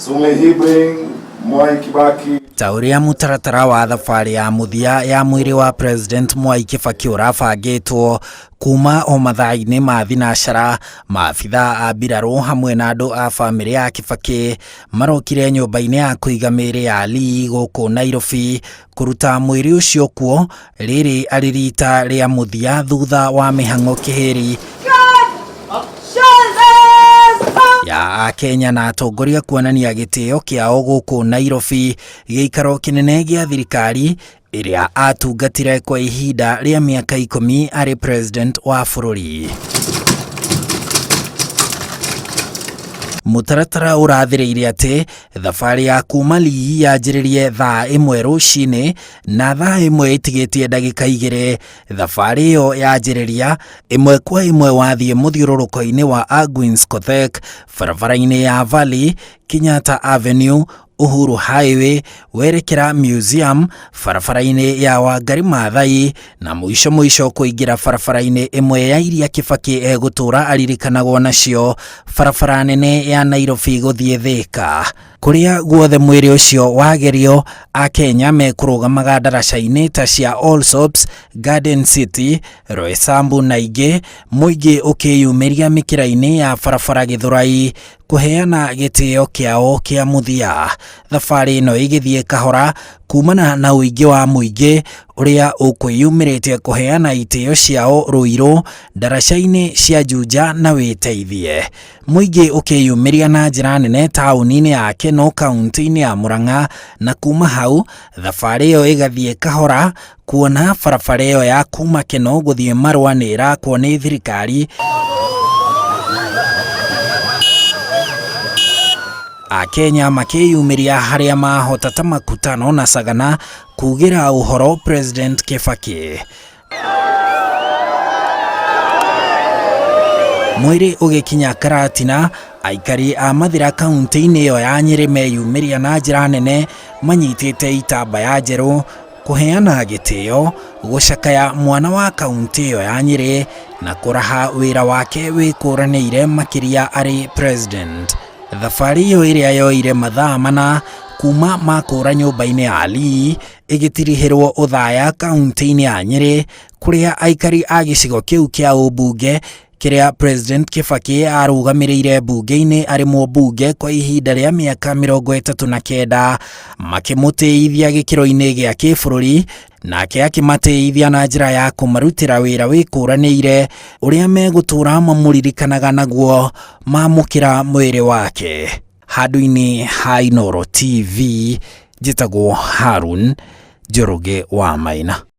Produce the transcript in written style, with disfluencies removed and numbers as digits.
So may he bring Mwai Kibaki Ta ũrĩa mũtaratara wa thabarĩ ya mũthia ya mwĩrĩ wa President Mwai Kibaki ũrabangĩtwo kuma o mathaa-inĩ ma thinacara, maabitha a mbirarũ hamwe na andũ a bamĩrĩ ya Kibaki marokire nyũmba-inĩ ya kũiga mĩĩrĩ ya Lee gũkũ Nairobi kũruta mwĩrĩ ũcio kuo, rĩrĩ arĩ rita rĩa mũthia thutha wa mĩhang'o kĩhĩri ya Akenya na atongoria kuonania gĩtĩo kĩao gũkũ Nairobi, gĩikaro kĩnene gĩa thirikari ĩrĩa atungatire kwa ihinda rĩa mĩaka 10 arĩ president wa bũrũri. Mũtaratara ũrathĩrĩirie atĩ thabarĩ ya kuma Lee yanjĩrĩrie thaa 1 rũcinĩ na thaa 1 ĩtigĩtie ndagĩka 2 thabarĩ ĩyo yanjĩrĩria ĩmwe kwa ĩmwe wathiĩ mũthiũrũrũko-inĩ wa Argwings Kothek barabara-inĩ ya Valley, Kenyatta Avenue, Uhuru Highway werekera Museum barabara-inĩ ya Wangari Maathai na mũico mũico kũingĩra barabara-inĩ ĩmwe ya iria Kibaki egũtũra aririkanagwo nacio, barabara nene ya Nairobi gũthiĩ Thika. Kũrĩa guothe mwĩrĩ ũcio wagerio, Akenya mekũrũgamaga ndaraca-inĩ ta cia Allsops, Garden City, Roysambu na ingĩ, mũingĩ ũkĩyumĩria mĩkĩra-inĩ ya barabara Gĩthũrai kũheana gĩtĩo kĩao kĩa mũthia. Thabarĩ ĩno ĩgĩthiĩ kahora kumana na ũingĩ wa mũingĩ ũrĩa ũkwĩyumĩrĩtie kũheana itĩo ciao Ruiru, ndaraca-inĩ cia Juja na Wĩteithie. Mũingĩ ũkĩyumĩria na njĩra nene taũni-inĩ ya Kenol kaunti-inĩ ya Murang'a, na kuma hau thabarĩ ĩyo ĩgathiĩ kahora kuona barabara ĩyo ya kuma Kenol gũthiĩ Marũa nĩ ĩrakwo nĩ thirikari. Akenya makĩyumĩria harĩa mahota ta Makutano na Sagana kugĩra ũhoro President Kibaki. Mwĩrĩ ũgĩkinya Karatina, aikari a Mathira kaunti-inĩ ĩyo ya Nyĩrĩ meyumĩria na njĩra nene manyitĩte itambaya njerũ kũheana gĩtĩo, gũcakaya mwana wa kaunti ĩyo ya Nyĩrĩ na kũraha wĩra wake wĩkũranĩire makĩria arĩ president. Thabarĩ ĩyo ĩrĩa yoire mathaa 4 kuma makũra nyũmba-inĩ ya Lee ĩgĩtirihĩrwo Othaya kaunti-inĩ ya Nyĩrĩ kũrĩa aikari a gĩcigo kĩu kĩa ũmbunge kĩrĩa President Kibaki arũgamĩrĩire mbunge-inĩ arĩ mũmbunge kwa ihinda rĩa mĩaka 39 makĩmũtĩithia gĩkĩro-inĩ gĩa kĩbũrũri, nake akĩmatĩithia na njĩra ya kũmarutĩra wĩra wĩkũranĩire ũrĩa megũtũra mamũririkanaga naguo mamũkĩra mwĩrĩ wake. Handũ-inĩ ha Inooro TV, njĩtagwo Harun Njoroge wa Maina.